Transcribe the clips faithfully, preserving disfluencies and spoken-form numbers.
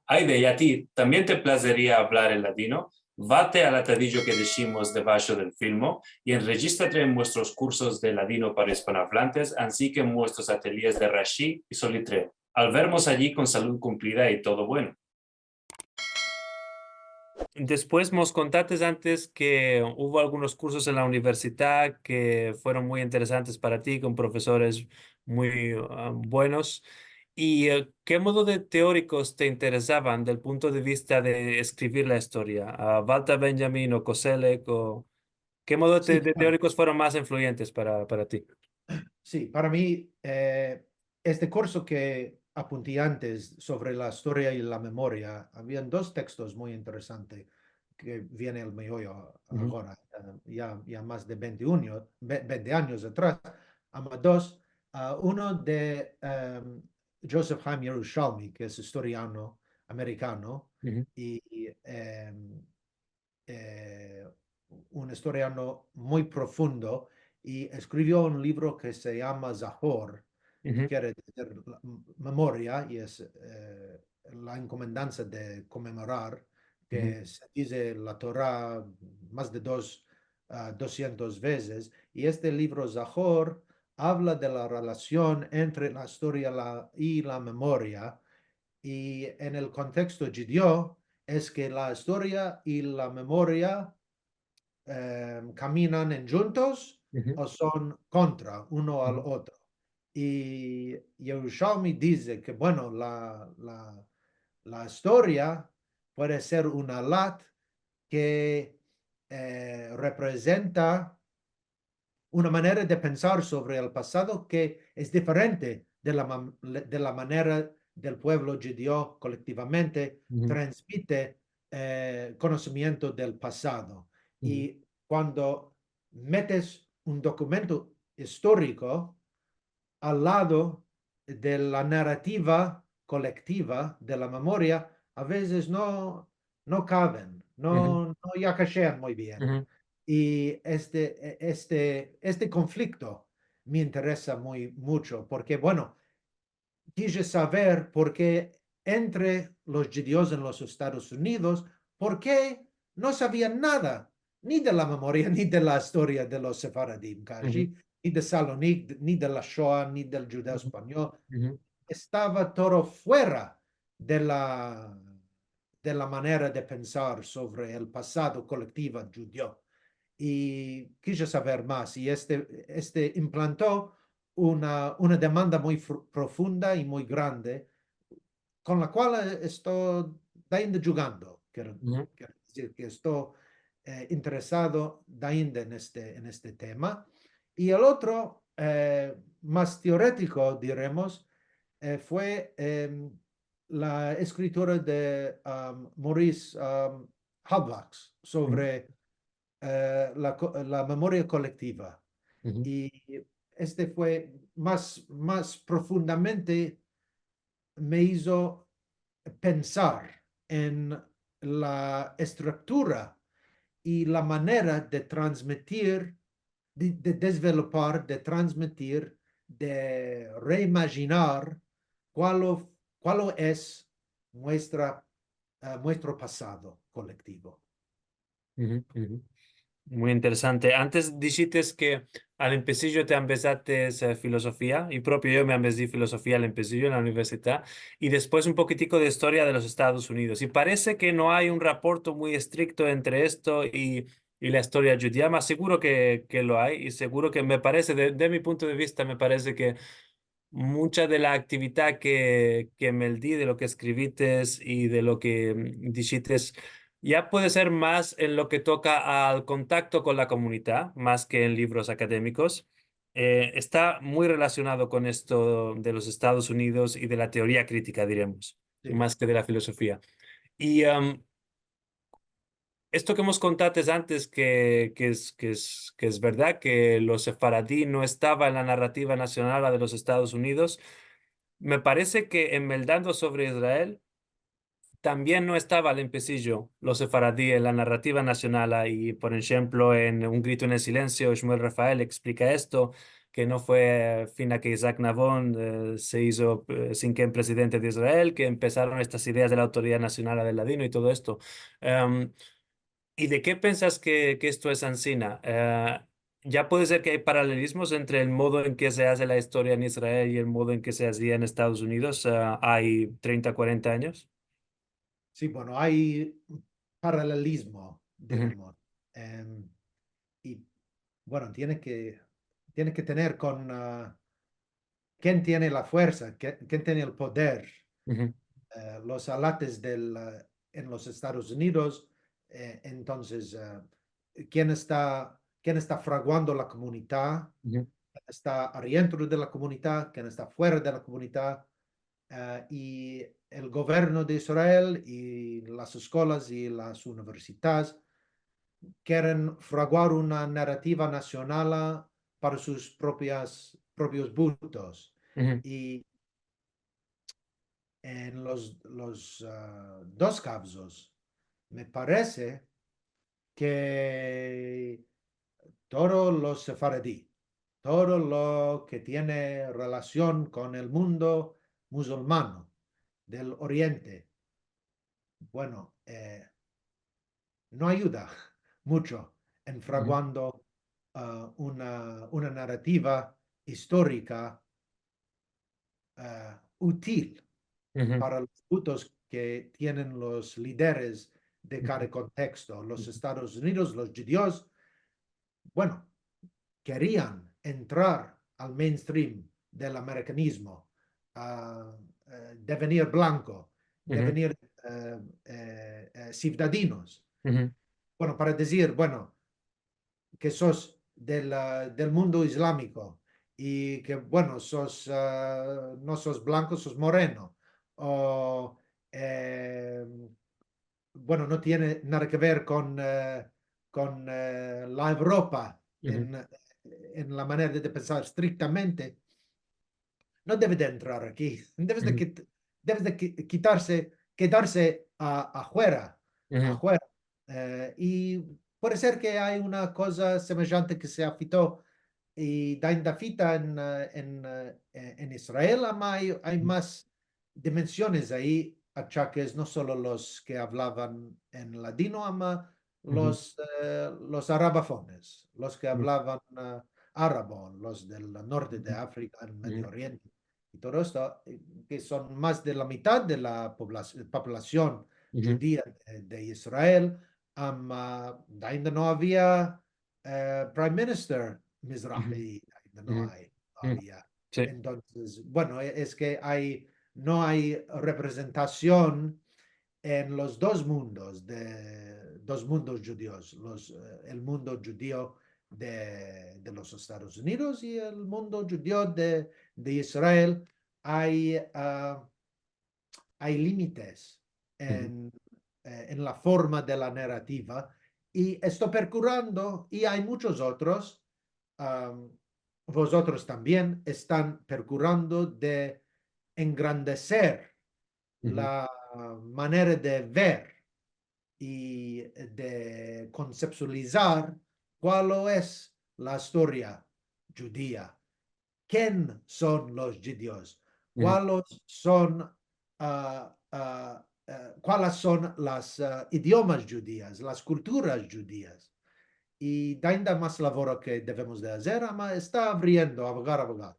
Aide, i a ti, tambien te plazeria avlar el ladino? Vate al atadijo ke deshimos debasho del filmo i enrejistrate en muestros kursos de ladino para ispanoavlantes, ansi ke en muestros atelyes de Rashi i Solitreo. Al vermos ayi kon salud kumplida i todo bueno. Despues mos kontates antes ke uvo algunos kursos en la universidad ke fueron muy interesantes para ti, kon profesores muy, ah, buenos. I, eh, ke modo de teorikos te interesavan del punto de vista de eskrivir la istoria? A Walter Benjamin o Koselleck o ke modo te-, de teorikos fueron mas influyentes para, para ti? Si, para mi, eh, este kurso ke apunti antes sovre la istoria i la memoria, avian dos tekstos muy interesantes ke viene al meoyo agora, eh, ya, ya mas de vente anyos, ve-, vente anyos atras, ama dos, ah, uno de, em, Joseph Haim Yerushalmi, ke es istoriano amerikano, i, em, eh, un istoriano muy profundo, i eskrivio un livro ke se yama Zahor, ke kere dezer la, memoria, i es, eh, la enkomendansa de komemorar, ke se dize la Tora mas de dos, ah, dosientos vezes, i este livro Zahor avla de la relasion entre la istoria la, i la memoria, i en el konteksto djudio es ke la istoria i la memoria, em, kaminan endjuntos o son kontra uno al otro. I Yerushalmi dize ke, bueno, la, la, la istoria puede ser un alat ke, eh, reprezenta una manera de pensar sovre el pasado ke es diferente de la ma-, de la manera del puevlo djudio kolektivamente transmite, eh, konosimiento del pasado. I kuando metes un dokumento istoriko al lado de la narativa kolektiva de la memoria, a vezes no, no kaven, no, no yakashean muy bien. I este, e-, este, este konflikto me interesa muy mucho, porke, bueno, kije saver porke entre los djudios en los Estados Unidos, porke no savian nada, ni de la memoria, ni de la istoria de los sefaradim, kaji, ni de Salonik, ni de la Shoa, ni del djudeo-espanyol. Estava todo fuera de la, de la manera de pensar sovre el pasado kolektivo djudio. I kije saver mas, i este, este implanto una, una demanda muy fr-, profunda i muy grande, kon la kual, eh, esto dainda djugando, kero, kero dizir ke esto, eh, interesado dainda en este, en este tema. I el otro, eh, mas teoretiko, diremos, eh, fue, em, la eskritura de, am, Maurice, am, Halbwachs sovre, eh, la ko-, la memoria kolektiva. I este fue mas, mas profundamente me izo pensar en la estruktura i la manera de transmitir, de, de desvelopar, de transmitir, de reimajinar kualo, kualo es muestra, eh, muestro pasado kolektivo. Muy interesante. Antes dishites ke al empesijo te ambezates, eh, filozofia, i propio yo me ambezi filozofia al empesijo en la universidad, i despues un pokitiko de istoria de los Estados Unidos. I parese ke no ay un raporto muy estrikto entre esto i, i la istoria djudia, mas seguro ke, ke lo ay, i seguro ke me parese, de, de mi punto de vista, me parese ke mucha de la aktividad ke, ke meldi, de lo ke eskrivites i de lo ke, mm, dishites, ya puede ser mas en lo ke toka al kontakto kon la komunidad, mas ke en livros akademikos. Eh, esta muy relasionado kon esto de los Estados Unidos i de la teoria kritika, diremos, mas ke de la filozofia. I, am, esto ke mos kontates antes, ke, ke es, ke es, ke es verdad ke los sefaradi no estava en la narativa nasionala de los Estados Unidos, me parese ke en Meldando sovre Israel tambien no estava al empesijo los sefaradi en la narativa nasionala, i, por enshemplo, en Un grito en el silensio, Shmuel Refael eksplika esto, ke no fue fin a ke Isaac Navon, e, se izo, e, sin ken prezidente de Israel, ke empesaron estas ideas de la autoridad nasional del ladino i todo esto. Em, i de ke pensas ke, ke esto es ansina? E, ya puede ser ke ay paralelizmos entre el modo en ke se aze la istoria en Israel i el modo en ke se azia en Estados Unidos, e, ay trenta, kuarenta anyos. Si, bueno, ay paralelizmo, diremos. Em, i, bueno, tiene ke, tiene ke tener kon, a, ken tiene la fuersa, ke-, ken tiene el poder. E, los alates del, e, en los Estados Unidos, e, entonses, e, ken esta, ken esta fraguando la komunidad, ken esta arientro de la komunidad, ken esta fuera de la komunidad, e, i el governo de Israel i las eskolas i las universidades keren fraguar una narativa nasionala para sus propias, propios butos. I en los, los, a, dos kavzos, me parese ke todo lo sefaradi, todo lo ke tiene relasion kon el mundo musulmano del Oriente, bueno, e, no ayuda muncho en fraguando, a, una, una narativa istorika, a, util para los butos ke tienen los lideres de kada konteksto. Los Estados Unidos, los djudios, bueno, kerian entrar al mainstream del amerikanismo, a, e, devenir blanko, devenir, e, e, e, sivdadinos. Bueno, para dizir, bueno, ke sos del, a, del mundo islamiko i ke, bueno, sos, a, no sos blanko, sos moreno. O, e, bueno, no tiene nada ke ver kon, e, kon, e, la Evropa en, en la manera de, de pensar estriktamente, no deve de entrar aki. Deves de kit-, deves de ki-, kitarse, kedarse a-, afuera, afuera. E, i puede ser ke ay una koza semejante ke se afito, i dainda afita en, e, en, e, en Israel, ama ay, ay mas dimensiones ayi, achakes, no solo los ke avlavan en ladino, ama los, e, los arabafones, los ke avlavan, e, arabo, los del norte de Afrika, el Medio Oriente, i todo esto, e, ke son mas de la mitad de la poblas-, populasion djudia de, de Israel, ama dainda no avia, e, Prime Minister mizrahi, dainda no ay, no avia. Si. Entonses, bueno, e-, es ke ay, no ay reprezentasion en los dos mundos de, dos mundos djudios, los, e, el mundo djudio de, de los Estados Unidos i el mundo djudio de, de Israel. Ay, a, ay limites en, e, en la forma de la narativa, i esto perkurando, i ay munchos otros, am, vozotros tambien estan perkurando de engrandeser la manera de ver i de konseptualizar kualo es la istoria djudia. Ken son los djudios? Kualos son, a, a, a, kualas son las, a, idiomas djudias, las kulturas djudias? I dainda mas lavoro ke devemos de azer, ama esta avriendo, avogar, avogar.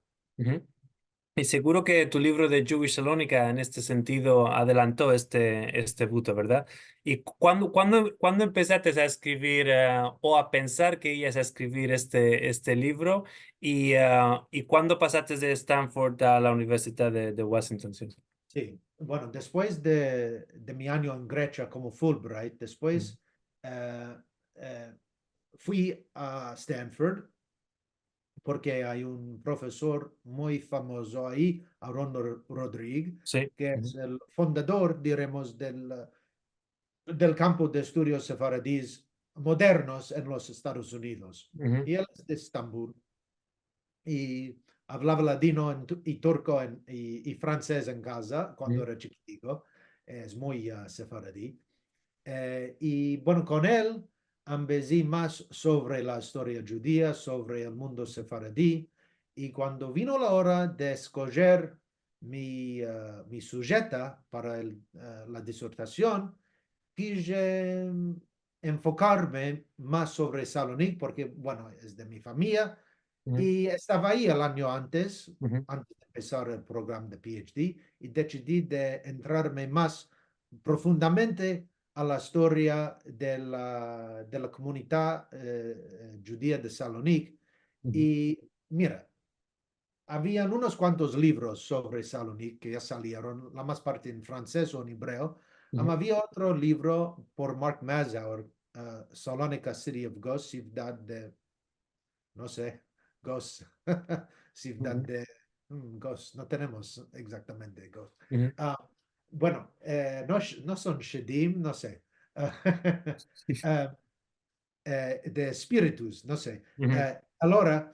I seguro ke tu livro de Jewish Salonika en este sentido adelanto este, este buto, verdad? I ku-, kuando, kuando, kuando empesates a eskrivir, e, o a pensar ke iyas a eskrivir este, este livro? I, e, i kuando pasates de Stanford a la Universidad de, de Washington? Si. Si, bueno, despues de, de mi anyo en Gresia komo Fulbright, despues, e, e, fui a Stanford, porke ay un profesor muy famozo ayi, Aaron Ro-, Rodrigue, ke es el fundador, diremos, del, del kampo de estudios sefaradis modernos en los Estados Unidos. I el es de Estambul. I avlava ladino en tu-, i turko en, i, i fransez en kaza kuando era chikitiko. Es muy, a, sefaradi. E, i, bueno, kon el ambezi mas sovre la istoria djudia, sovre el mundo sefaradi, I kuando vino la ora de eskojer mi, eh, mi sujeta para el, eh, la disertasion, kije enfokarme mas sovre Salonik, porke, bueno, es de mi famiya, i estava ayi el anyo antes, antes de empesar el programa de PhD, i desidi de entrarme mas profundamente a la istoria de la, de la komunidad, eh, djudia de Salonik. I mira, avian unos kuantos livros sovre Salonik ke ya salieron, la mas parte en fransez o en ebreo. Ama avia otro livro por Mark Mazur, eh, Salonika, City of Ghosts, sivdad de, no se, ghosts, sivdad de, mm, ghosts, no tenemos egzaktamente ghosts. Ah, bueno, eh, no sh-, no son shedim, no se. Eh, eh, de espiritus, no se. Eh, alora,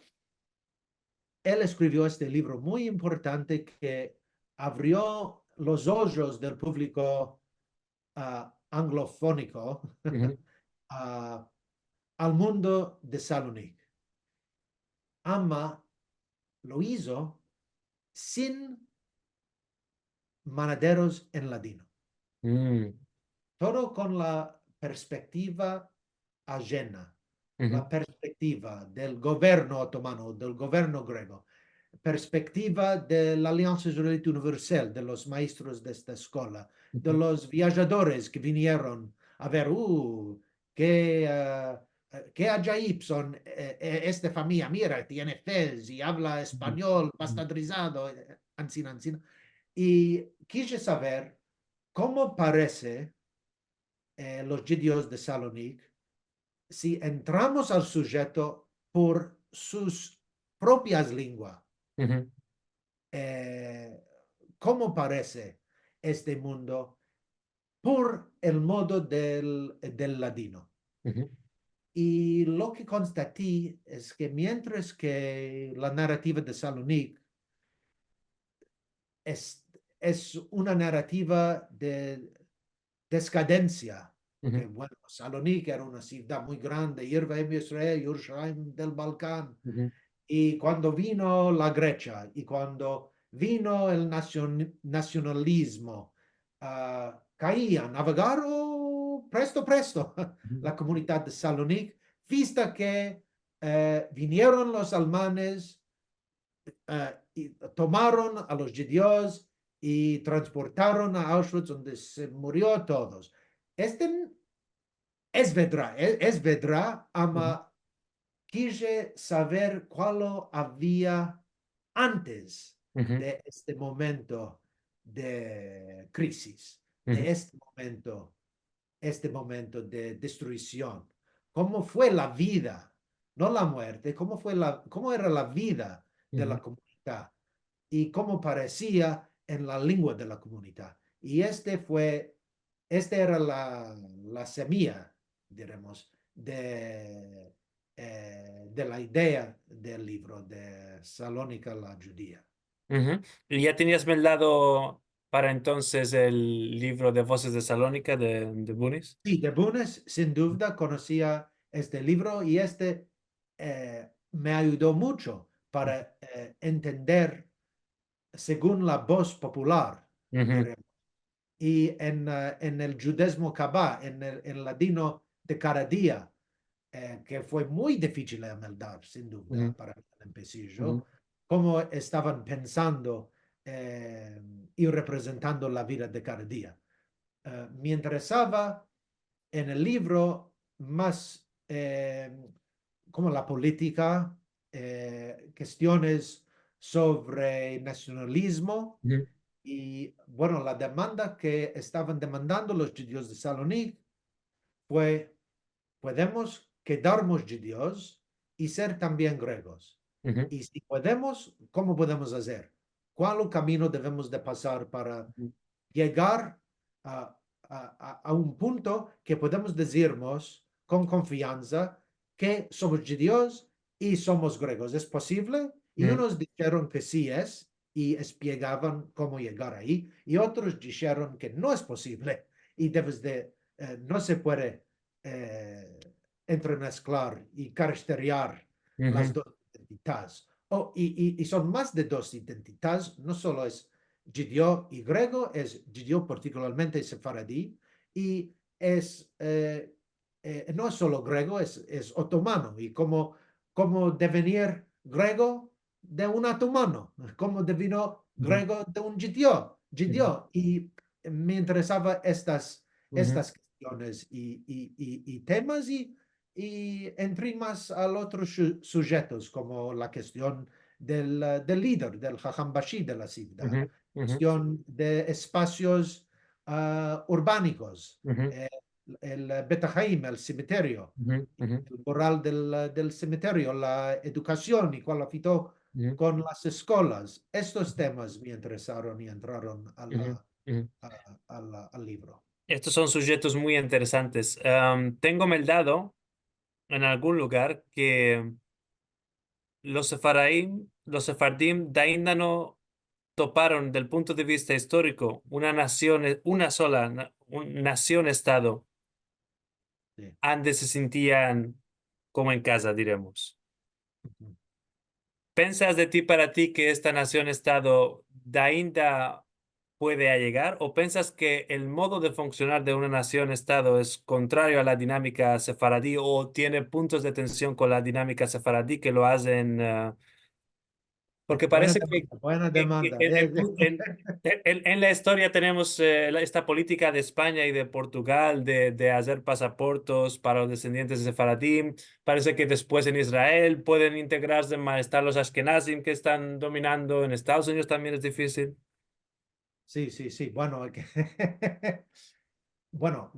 el eskrivio este livro muy importante ke avrio los ojos del publiko, ah, anglofoniko, ah, al mundo de Salonik. Ama lo izo sin manaderos en ladino. Todo kon la perspektiva ajena, la perspektiva del governo otomano, del governo grego, perspektiva de la Aliansa Israelita Universal, de los maestros de esta eskola, de los viajadores ke vinieron a ver, uh, ke, eh, eh, ke ajaib son, eh, eh, esta famiya, mira, tiene fez i avla espanyol bastadrizado, eh, ansina, ansina. I kije saver komo parese, eh, los djudios de Salonik, si entramos al sujeto por sus propias lengua, eh, komo parese este mundo por el modo del, del ladino. I lo ke konstati es ke mientras ke la narativa de Salonik es, es una narativa de dekadensia, ke, bueno, Salonik era una sivdad muy grande, Irva em Israel, Yerushalayim del Balkan, i kuando vino la Gresia, i kuando vino el nasion-, nasionalizmo, ah, kaian, avagaro, presto, presto, la komunidad de Salonik, vista ke, eh, vinieron los almanes, eh, i tomaron a los djudios i transportaron a Auschwitz, donde se murio todos. Este es vedra, e-, es vedra, ama kije saver kualo avia antes de este momento de krisis, de este momento, este momento de destruision. Komo fue la vida, no la muerte, komo fue la, komo era la vida de la komunidad i komo paresia en la lengua de la komunidad. I este fue, este era la, la semiya, diremos, de, eh, de la idea del livro de Salonika la Djudia. I ya tenias meldado para entonses el livro de Vozes de Salonika de, de Bunis? Si, de Bunis, sin duvda, konosia este livro i este, eh, me ayudo muncho para, eh, entender segun la voz popular, diremos. I en, eh, en el djudezmo kaba, en el, en ladino de kada dia, eh, ke fue muy difisil de ameldar, sin duvda, para mi empesijo, komo estavan pensando, eh, i reprezentando la vida de kada dia. Eh, me interesava en el livro mas, eh, komo la politika, eh, kestiones sovre nasionalizmo i, bueno, la demanda ke estavan demandando los djudios de Salonik fue, podemos kedarmos djudios i ser tambien gregos. I si podemos, komo podemos azer? Kual kamino devemos de pasar para yegar a, a, a, a un punto ke podemos dizirmos kon konfiansa ke somos djudios i somos gregos? Es posivle? I unos disheron ke si es, i espiegavan komo yegar ayi, i otros disheron ke no es posivle, i deves de, eh, no se puede, eh, entremesklar i karashteriar las dos identidades. o, i, i, i son mas de dos identidades, no solo es djudio i grego, es djudio partikularmente sefaradi, i es, e, e, no es solo grego, es, es otomano, i komo, komo devenir grego de un otomano, komo devino grego de un djudio, djudio, i me interesava estas, estas kestiones i, i, i, i temas, i, i entri mas al otros su-, sujetos, komo la kestion del, e, del lider, del haham bashi de la sivdad, kestion de espasios, a, urbanikos, e, el Bet Haim, el semeterio, el moral del, del semeterio, la edukasion i kual afekto kon las eskolas. Estos temas me interesaron i entraron a la, a, a la, al livro. Estos son sujetos muy interesantes. Em, tengo meldado en algun lugar ke los sefaradim, los sefardim dainda no toparon del punto de vista istoriko una nasion, una sola na-, un, nasion-estado ande se sintian komo en kaza, diremos. Pensas de ti para ti ke esta nasion-estado dainda puede ayegar? O pensas ke el modo de funksionar de una nasion-estado es kontrario a la dinamika sefaradi o tiene puntos de tension kon la dinamika sefaradi ke lo azen, e, porke parese ke, ke, ke en, en, en, en la istoria tenemos, e, la, esta politika de Espanya i de Portugal de, de azer pasaportos para los desendientes de sefaradim. Parese ke despues en Israel pueden integrarse, ma estan los ashkenazim ke estan dominando. En Estados Unidos tambien es difisil. Si, si, si. Bueno, ke, bueno,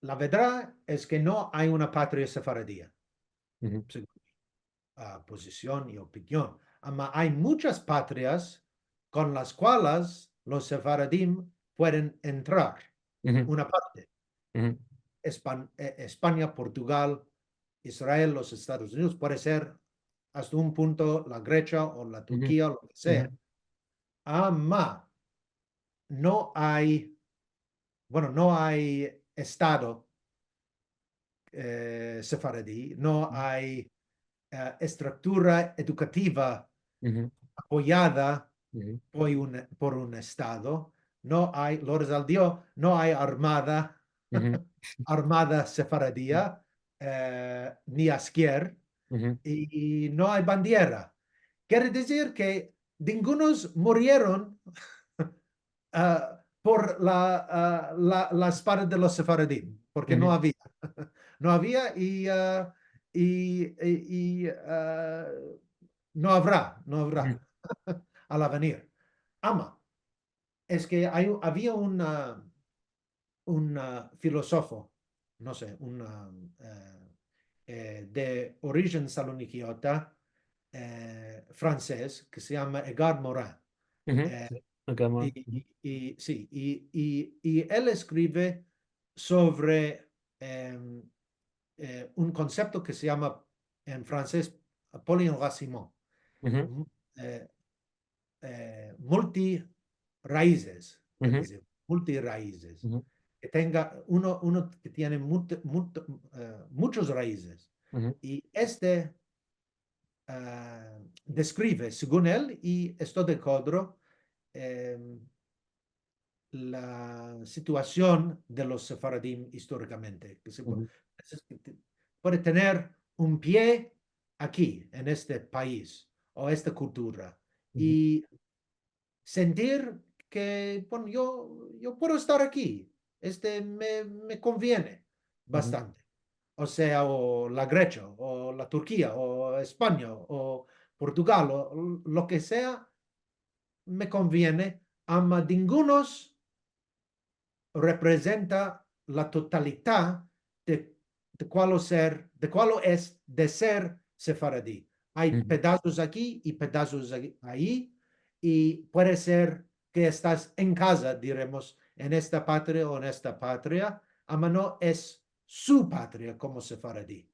la verdad es ke no ay una patria sefaradia, segun mi, a, pozision i opinion. Ama ay munchas patrias kon las kualas los sefaradim pueden entrar. Una parte. Espan-, e, Espanya, Portugal, Israel, los Estados Unidos, puede ser asta un punto la Gresia o la Turkia, lo ke sea. Ama no ay, bueno, no ay estado, e, sefaradi, no ay, e, estruktura edukativa apoyada por un, por un estado, no ay, Loras al Dio, no ay armada, armada sefaradia, e, ni asker, i, i no ay bandiera. Kere dizir ke dingunos murieron, a, por la, a, la, la espada de los sefaradim, porke no avia. No avia i, a, i, i, i, a, no avra, no avra al avenir. Ama, es ke ay, avia un, a, un, a, filozofo, no se, un, a, e, e, de orijen salonikiota, e, franses, ke se yama Edgar Morin. E, i, i, i, si, i, i, i el eskrive sovre, em, e, un konsepto ke se yama en franses polyracitement. M-, e, e, multi raizes, es dizir, multi raizes. Ke tenga uno, uno ke tiene mut-, mut-, e, munchos raizes. I este, e, deskrive, segun el, i esto de akodro, em, la situasion de los sefaradim istorikamente, ke se puede, puede tener un pie aki, en este pais, o esta kultura, i sentir ke, bueno, yo, yo puedo estar aki, este me, me konviene bastante. O sea, o la Gresia, o la Turkia, o Espanya, o Portugal, o lo ke sea, me konviene, ama dingunos reprezenta la totalita de, de kualo ser, de kualo es de ser sefaradi. Ay pedazos aki i pedazos aki, ayi, i puede ser ke estas en kaza, diremos, en esta patria o en esta patria, ama no es su patria komo sefaradi.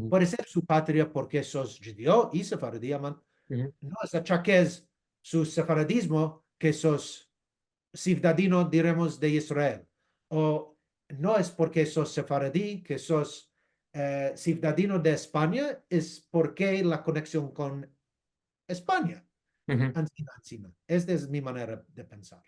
Puede ser su patria porke sos djudio i sefaradi, ama no es achakes su sefaradizmo ke sos sivdadino, diremos, de Israel. O no es porke sos sefaradi ke sos, e, sivdadino de Espanya, es porke la koneksion kon Espanya. Ansina, ansina. Esta es mi manera de pensar.